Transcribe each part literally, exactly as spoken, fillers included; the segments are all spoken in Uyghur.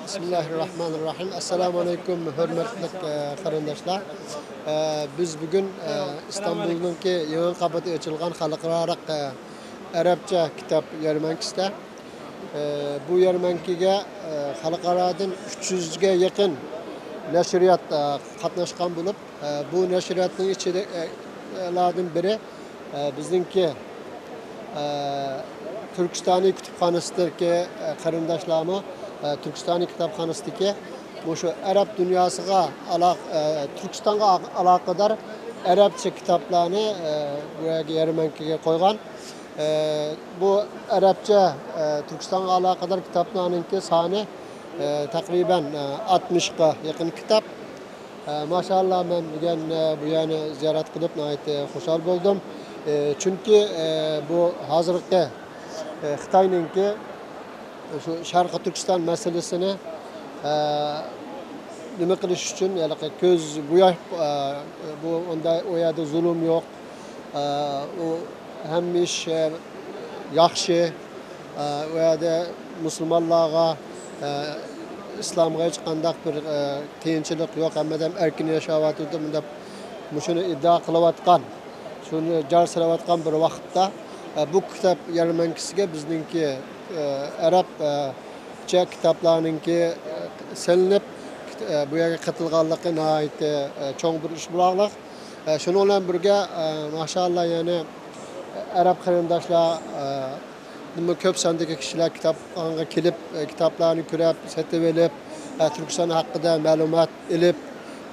بىسمىللاھىررەھمانىررەھىم. ئەسسالامۇ ئەلەيكۇم، ھۆرمەتلىك، ئە، قېرىنداشلار. ئە، بىز بۈگۈن، ئە، ئىستانبۇلنىڭكى يېڭى قەۋەتتە ئېچىلغان خەلقئارالىق، ئە، ئەرەبچە كىتاب يەرمەنكىسىدە. ئە، بۇ يەرمەنكىگە، ئە، خەلقئارادىن ئۈچ يۈزگە يېقىن نەشرىيات، ئە، قاتناشقان بولۇپ، ئە، بۇ نەشرىياتنىڭ ئىچىدە، ئە، لاردىن بىرى، ئە، بىزنىڭكى، ئە، تۈركىستانىي كۇتۇپخانىسىدىكى، ئە، قېرىنداشلارمۇ، ئە، تۈركىستانىي كىتابخانىسىدىكى مۇشۇ ئەرەب دۇنياسىغا ئالاق-، ئە، تۈركىستانغا ئاق-، ئالاقىدار ئەرەبچە كىتابلارنى، ئە، بۇ يەرگە يەرمەنكىگە قويغان. ئە، بۇ ئەرەبچە، ئە، تۈركىستانغا ئالاقىدار كىتابلارنىڭكى سانى، ئە، تەقرىبەن، ئە، ئاتمىشقا يېقىن كىتاب. ئە، ماشائاللا، مەن بۈگۈن، ئە، بۇ يەرنى زىيارەت قىلىپ ناھايىتى خۇشال بولدۇم. ئە، چۈنكى، ئە، بۇ ھازىرقى، ئە، خىتاينىڭكى شۇ شەرقىي تۈركىستان مەسىلىسىنى، ئە، نېمە قىلىش ئۈچۈن، ھېلىقى كۆز بوياش، ئە، بۇ ئۇنداق، ئۇ يەردە زۇلۇم يوق. ئە، ئۇ ھەممە ئىش، ئە، ياخشى. ئە، ئۇ يەردە مۇسۇلمانلارغا، ئە، ئىسلامغا ھېچقانداق بىر، ئە، قىيىنچىلىق يوق، ھەممە ئادەم ئەركىن ياشاۋاتىدۇ، مۇنداق مۇشۇنى ئىددىئا قىلىۋاتقان، شۇنى جار سېلىۋاتقان بىر ۋاقىتتا، ئە، بۇ كىتاب يەرمەنكىسىگە بىزنىڭكى، ئە، ئەرەب، ئە، چە كىتابلارنىڭكى، ئە، سېلىنىپ، ئە، بۇ يەرگە قېتىلغانلىقى ناھايىتى، ئە، چوڭ بىر ئىش بولارلىق. ئە، شۇنىڭ بىلەن بىرگە، ئە، ماشائاللا، يەنى ئەرەب قېرىنداشلار، ئە، نېمە كۆپ ساندىكى كىشىلەر كىتابخانىغا كېلىپ، ئە، كىتابلارنى كۆرۈپ، سېتىۋېلىپ، ئە، تۈركىستان ھەققىدە مەلۇمات ئېلىپ،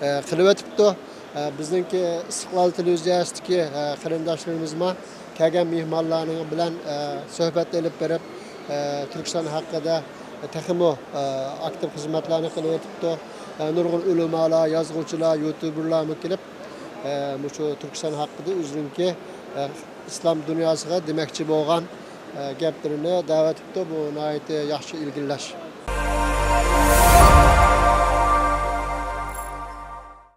ئە، قېلىۋېتىپتۇ. ئە، بىزنىڭكى ئىستىقلال تېلېۋىزىيەسىدىكى، ئە، قېرىنداشلىرىمىزمۇ كەلگەن مېھمانلارنىڭ بىلەن، ئە، سۆھبەت ئېلىپ بېرىپ، ئە، تۈركىستان ھەققىدە تېخىمۇ، ئە، ئاكتىپ خىزمەتلەرنى قىلىۋېتىپتۇ. ئە، نۇرغۇن ئۆلىمالار، يازغۇچىلار، يۇتۇبېرلارمۇ كېلىپ، ئە، مۇشۇ تۈركىستان ھەققىدە ئۆزىنىڭكى، ئە، ئىسلام دۇنياسىغا دېمەكچى بولغان، ئە، گەپلىرىنى دەۋېتىپتۇ. بۇ ناھايىتى ياخشى ئىلگىرىلەش.